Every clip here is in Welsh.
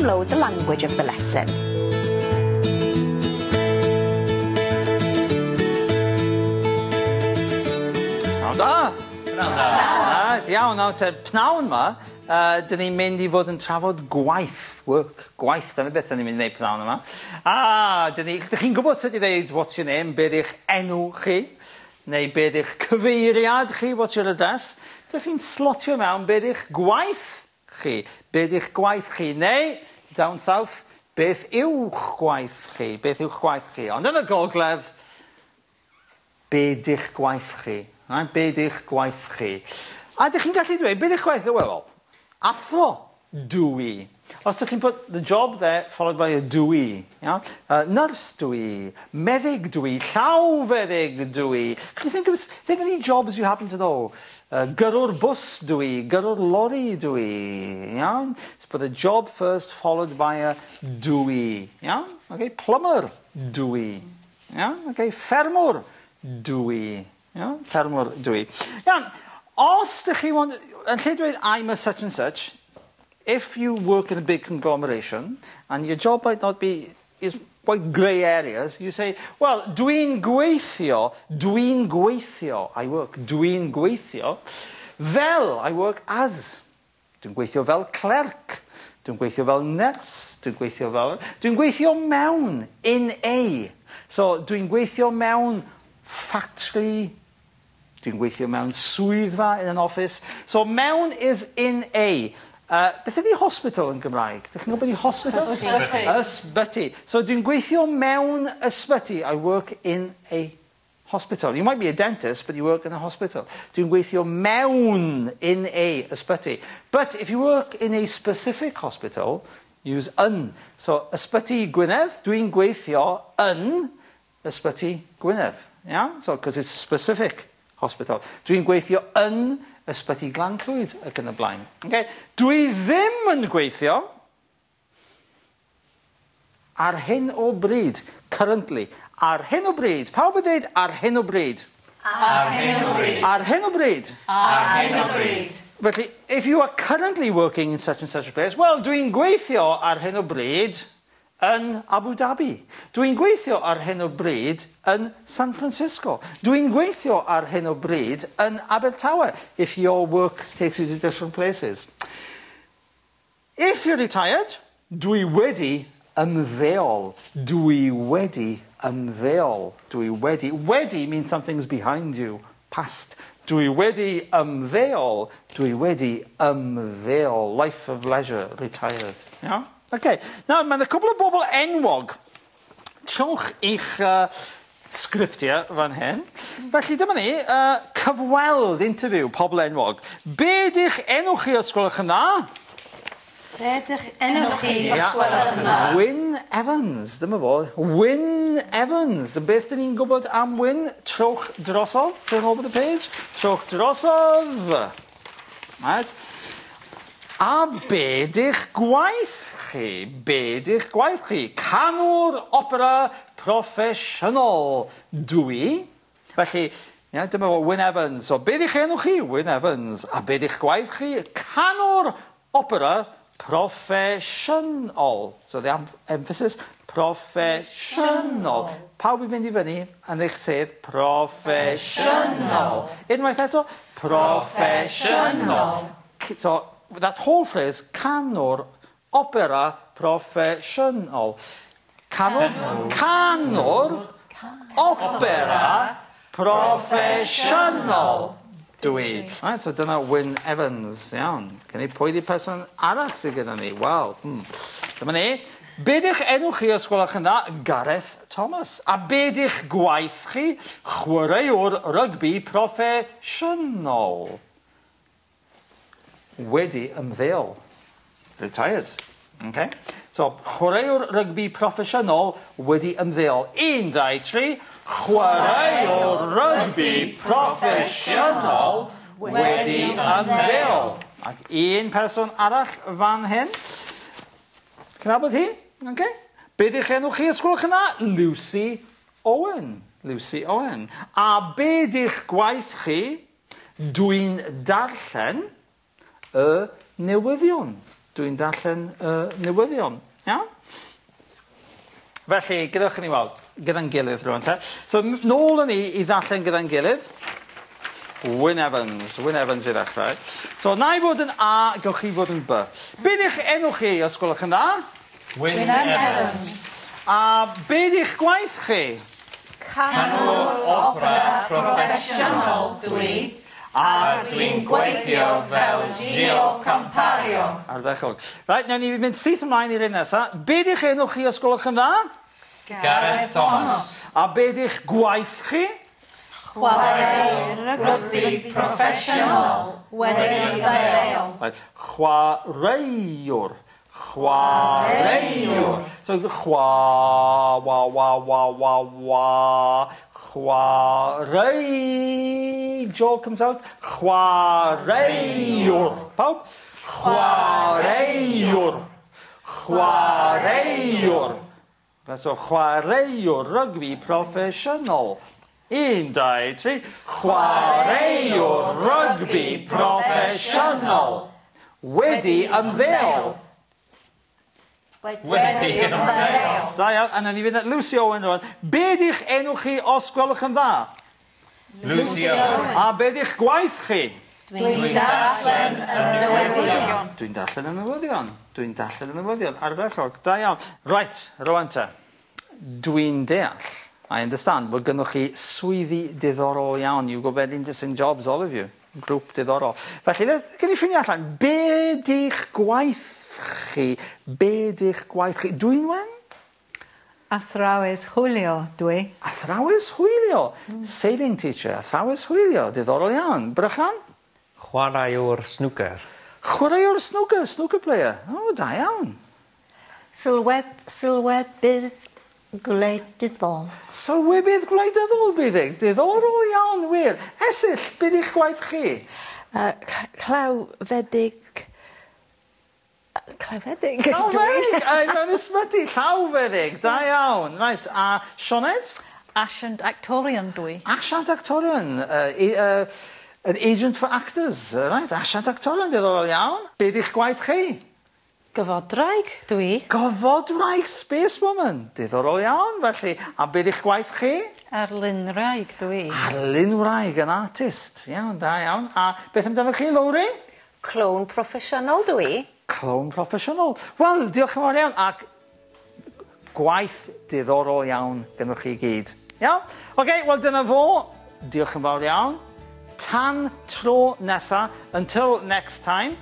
download the language of the lesson. Pnawn da! Pnawn da! Right, iawn, nawr te, pnawn ma, dyn ni'n mynd i fod yn trafod gwaith, work, gwaith, dyna beth dyn ni'n mynd i wneud pnawn yma. A, dyn ni, dych chi'n gwybod sut i ddeud what's your name, be ydych enw chi, neu be ydych cyfeiriad chi, what's your address. Dych chi'n slotio mewn be ydych gwaith chi, be ydych gwaith chi, neu, down south, beth yw'ch gwaith chi, beth yw'ch gwaith chi. Ond yn y gogledd, be ydych gwaith chi? Right? Be ydych gwaith chi? A ydych chi'n gallu dweud, be ydych gwaith chi? Wel, athro dw i. Os ydych chi'n put the job there followed by a dw i. Yeah? Nyrs dw i, meddyg dw i, llawfeddyg dw i. Can you think of any jobs you happen to know? Gyrrwr bws dw i, gyrrwr lori dw i. Yeah? So put the job first followed by a dw i. Yeah? Okay? Plumber dw i. Yeah? Okay? Ffermwr dw i. Yeah? Ffermwr dw i. Iawn, os ydych chi want, yn lle dweud I'm a such and such, if you work in a big conglomeration and your job might not be, is quite grey areas, you say, well, dwi'n gweithio, I work, dwi'n gweithio, fel, I work as. Dwi'n gweithio fel clerc, dwi'n gweithio fel nurse, dwi'n gweithio fel, dwi'n gweithio mewn, in a. So, dwi'n gweithio mewn factory, dwi'n gweithio mewn swyddfa in an office. So, mewn is in a. Beth ydy hospital yn Gymraeg? Dych chi'n gwybod beth ydy hospital? Ysbyty. Ysbyty. So dwi'n gweithio mewn ysbyty. I work in a hospital. You might be a dentist, but you work in a hospital. Dwi'n gweithio mewn in a ysbyty. But if you work in a specific hospital, use yn. So Ysbyty Gwynedd, dwi'n gweithio yn Ysbyty Gwynedd. Yeah? So, because it's a specific hospital. Dwi'n gweithio yn Ysbyty Glan Clwyd ac yn y blaen. Okay? Dwi ddim yn gweithio ar hyn o bryd, currently. Ar hyn o bryd. Pawb yn dweud ar hyn o bryd? Ar hyn o bryd. Ar hyn o bryd. Ar hyn o bryd. Felly, if you are currently working in such and such a place, well, dwi'n gweithio ar hyn o bryd yn Abu Dhabi. Dwi'n gweithio ar hyn o bryd yn San Francisco. Dwi'n gweithio ar hyn o bryd yn Abertawe, if your work takes you to different places. If you're retired, dwi wedi ymddeol. Dwi wedi ymddeol. Dwi wedi. Wedi means something's behind you, past. Dwi wedi ymddeol. Dwi wedi ymddeol. Life of leisure, retired. Yeah? Okay. Now, mae yna cwbl o bobl enwog. Trowch i'ch sgriptiau fan hyn. Felly dyma ni, cyfweld, interview, pobl enwog. Be ydych enw chi os gwelwch yn dda? Be ydych enw chi os gwelwch yn dda? Wyn Evans, dyma fo. Wyn Evans. Beth dyn ni'n gwybod am Wyn? Trowch drosodd. Turn over the page. Trowch drosodd. Right. A be ydych gwaith chi? Be ydych gwaith chi? Canwr opera proffesiynol dwi. Felly, yeah, dyma fo, Wyn Evans. So, be ydych enw chi? Wyn Evans. A be ydych gwaith chi? Canwr opera proffesiynol. So, the emphasis, proffesiynol. Pawb i fynd i fyny yn eich sedd, proffesiynol. Unwaith eto, proffesiynol. So, that whole phrase, canwr opera proffesiynol. Canwr, canwr opera proffesiynol. Dwi. Right, so dyna Wyn Evans, iawn. Gen i pwy di person arall sydd gyda ni? Wel, dyma ni. Be ydych enw chi os gwelwch yn dda? Gareth Thomas. A be ydych gwaith chi? Chwaraewr rygbi proffesiynol. Wedi ymddeol. Retired. Okay. So, chwaraewr rygbi proffesiynol wedi ymddeol. 1, 2, 3. Chwaraewr rygbi proffesiynol wedi ymddeol. Ac un person arall fan hyn. Cynabod hi? Okay. Be ydych enw chi os gwelwch yn dda? Lucy Owen. Lucy Owen. A be ydych gwaith chi? Dwi'n darllen y newyddion. Dwi'n darllen y newyddion. Iawn? Felly, gadewch i ni weld, gyda'n gilydd rwan te. So, nôl â ni i ddarllen gyda'n gilydd. Wyn Evans, Wyn Evans i ddechrau. So, na i fod yn A, gewch chi fod yn B. Be di'ch enw chi, os gwelwch yn dda? Wyn Evans. A be di'ch gwaith chi? Canwr opera proffesiynol dwi. A dwi'n gweithio fel Gio Compario. Ardderchog. Reit, nawn ni mynd syth ymlaen i'r un nesa. Be di'ch enw chi, os gwelwch yn dda? Gareth Thomas. A be di'ch gwaith chi? Chwaraewr rygbi proffesiynol wedi ymddeol. Right. Chwaraewr. Chwaraewr. So chwa, wa, wa, wa, wa, wa. Chwarae. Jaw comes out. Chwaraewr. Pawb? Chwaraewr. Chwaraewr. So chwaraewr rygbi proffesiynol. 1, 2, 3. Chwaraewr rygbi proffesiynol. Wedi ymddeol. Wedi ymddeol. Da iawn, a nawn ni fynd at Lucy Owen rwan. Be di'ch enw chi os gwelwch yn dda? Lucy Owen. A be di'ch gwaith chi? Dwi'n darllen y newyddion. Dwi'n darllen y newyddion. Dwi'n darllen y newyddion. Ardderchog. Da iawn. Right, rwan te. Dwi'n deall. I understand bod gynnoch chi swyddi diddorol iawn. You've got very interesting jobs, all of you. Grŵp diddorol. Felly, gwn i ffeindio allan, be di'ch gwaith chi? Be di'ch gwaith chi? Dwynwen? Athrawes hwylio dwi. Athrawes hwylio? Sailing teacher, athrawes hwylio. Diddorol iawn. Brychan? Chwaraewr snwcer. Chwaraewr snwcer, snooker player. O, da iawn. Sylwebydd gwleidyddol. Sylwebydd gwleidyddol, bydd Diddorol iawn, wir. Esill, be di'ch gwaith chi? Llawfeddyg. Llawfeddyg. Llawfeddyg! Mewn ysbyty, llawfeddyg. Da iawn. Right, a Sioned? Asiant actorion dwi. Asiant actorion. An agent for actors. Right, asiant actorion, diddorol iawn. Be di'ch gwaith chi? Gofodwraig dwi. Gofodwraig space woman. Diddorol iawn, felly. A be di'ch gwaith chi? Arlunwraig dwi. Arlunwraig, an artist. Iawn, da iawn. A beth amdano chi, Lowri? Clown proffesiynol dwi. Clown proffesiynol. Wel, diolch yn fawr iawn. Ac gwaith diddorol iawn gynnwch chi gyd. Iawn? Oce, wel dyna fo. Diolch yn fawr iawn. Tan tro nesa. Until next time.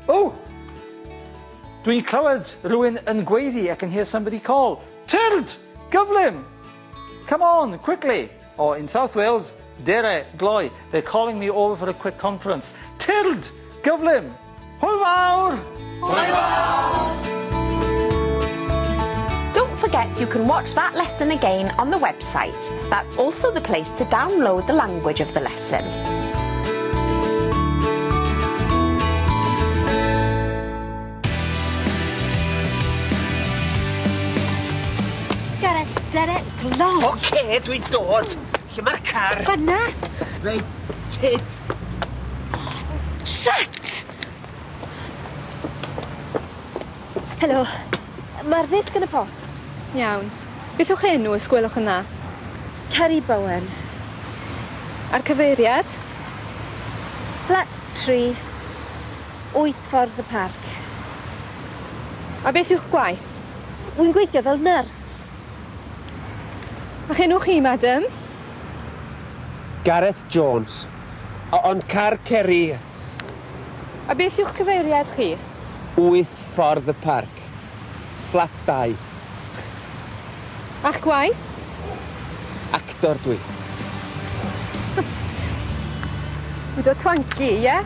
Oh! Dwi'n clywed rhywun yn gweiddi. I can hear somebody call. Tyrd! Gyflym! Come on, quickly! Or in South Wales, dere, gloi. They're calling me over for a quick conference. Tyrd! Gyflym! Hwyl fawr! Hwyl fawr! Don't forget you can watch that lesson again on the website. That's also the place to download the language of the lesson. Gareth, dere, gloi. Oce, dwi'n dod. Lle mae'r car? Fyna. Reit, tyd. Shit! Helo. Mae'r ddisg yn y post. Iawn. Beth yw'ch enw os gwelwch yn dda? Kerry Bowen. A'r cyfeiriad? Flat 3, 8 Ffordd y Parc. A beth yw'ch gwaith? Wy'n gweithio fel nyrs. A'ch enw chi, madam? Gareth Jones. Ond car Kerry. A beth yw'ch cyfeiriad chi? 8 Ffordd y Parc. Flat 2. A'ch gwaith? Actor dwi. Wyt o twanky, ie?